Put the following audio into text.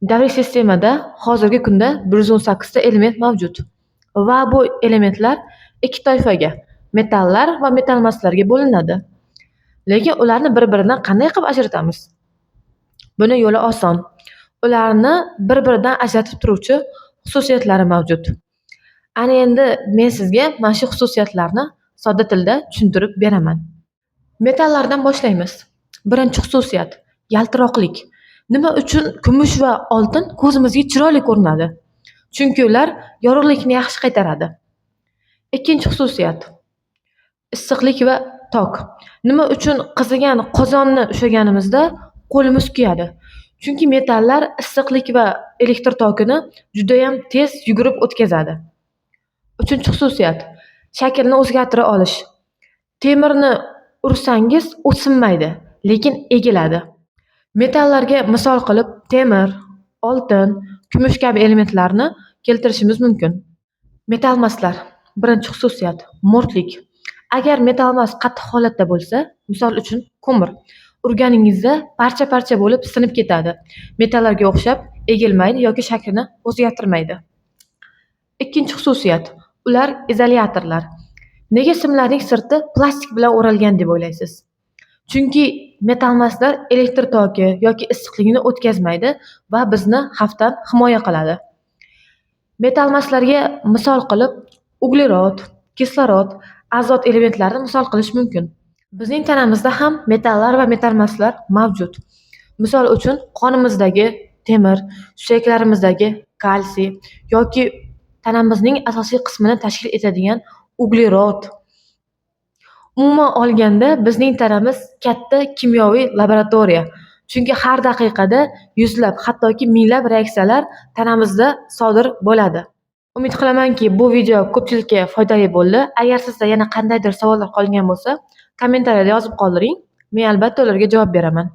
Davriy sistemada hozirgi kunda 118 ta element mavjud va bu elementlar ikki toifaga: metallar va metallmaslarga bo'linadi. Lekin ularni bir-biridan qanday qilib ajratamiz? Buni yo'li oson. Ularni bir-biridan ajratib turuvchi xususiyatlari mavjud. Ana endi men sizga mana shu xususiyatlarni sodda tilda tushuntirib beraman. Metallardan boshlaymiz. Birinchi xususiyat yaltiroqlik. Nima uchun kumush va oltin ko'zimizga chiroyli ko'rinadi? Chunki ular yorug'likni yaxshi qaytaradi. Ikkinchi xususiyat issiqlik va tok. Nima uchun qizigan qozonni ushlaganimizda qo'limiz kuyadi? Chunki metallar issiqlik va elektr tokini judayam tez yugurib o'tkazadi. Uchinchi xususiyat shaklni o'zgartira olish. Temirni ursangiz u sinmaydi, lekin egiladi. Metallarga misol qilib temir, oltin, kumush kabi elementlarni keltirishimiz mumkin. Metallmaslar. Birinchi xususiyat mo'rtlik. Agar metallmas qattiq holatda bo'lsa, misol uchun ko'mir, urganingizda parcha-parcha bo'lib sinib ketadi. Metallarga o'xshab egilmaydi yoki shaklini o'zgartirmaydi. Ikkinchi xususiyat ular izolyatorlar. Nega simlarning sirti plastik bilan o'ralgan deb o'ylaysiz? Chunki metallmaslar elektr toki yoki issiqlikni o'tkazmaydi va bizni xavfdan himoya qiladi. Metallmaslarga misol qilib uglerod, kislorod, azot elementlarini misol qilish mumkin. Bizning tanamizda ham metallar va metallmaslar mavjud. Misol uchun qonimizdagi temir, suyaklarimizdagi kalsiy yoki tanamizning asosiy qismini tashkil etadigan uglerod. Umuman olganda bizning tanamiz katta kimyoviy laboratoriya. Chunki har daqiqada yuzlab, hattoki minglab reaksiyalar tanamizda sodir bo'ladi. Umid qilamanki, bu video ko'pchilikka foydali bo'ldi. Agar sizda yana qandaydir savollar qolgan bo'lsa, kommentariyada yozib qoldiring. Men albatta ularga javob beraman.